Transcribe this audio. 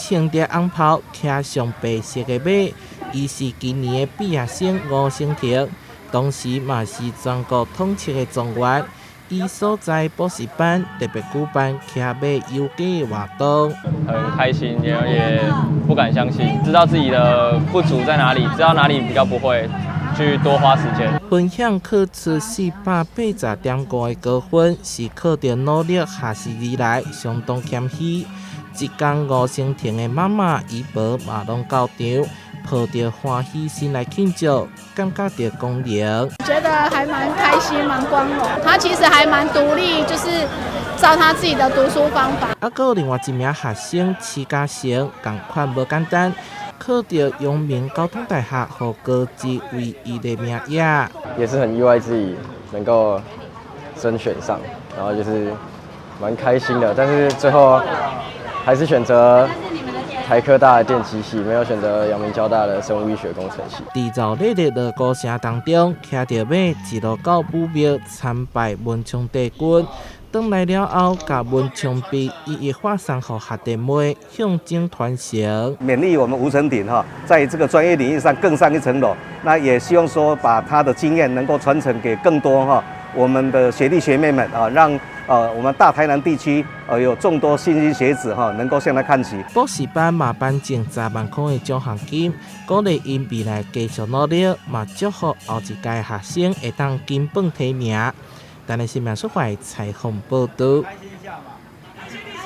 穿著紅袍，騎上白色的馬，伊是今年的畢業生吳成庭，同時嘛是全國統測的狀元。伊所在補習班特別舉辦騎馬遊街的活動。很開心，也不敢相信，知道自己的不足在哪裡，知道哪裡比較不會，去多花時間。分享考出480.5的高分，是靠著努力學習而來，相當謙虛。這工吳成庭的媽媽姨婆嘛攏到場，抱著歡喜心來慶祝，感覺著光榮。覺得還蠻開心，蠻光榮。他其實還蠻獨立，就是照他自己的讀書方法。啊，閣有另外一名學生徐嘉誠，仝款無簡單，考著陽明交通大學，予高職唯一的名額。也是很意外自己能夠甄選上，然後就是蠻開心的，但是最後還是選擇台科大的電機系，沒有選擇陽明交大的生物醫學工程系。佇熱鬧的鑼鼓聲當中，騎著馬一路到武廟參拜文昌帝君。轉來了後，共文昌幣一一發送予學弟妹，象徵傳承。勉勵我們吳成鼎哈，在這個專業領域上更上一層樓。那也希望說，把他的經驗能夠傳承給更多哈我們的學弟學妹們啊，讓我們大台南地區有眾多莘莘學子哈，能夠向他看齊。補習班嘛頒贈10萬塊的獎學金，鼓勵𪜶未來繼續努力，嘛祝福後一屆學生會當金榜題名。台南新聞蘇懷採訪報導。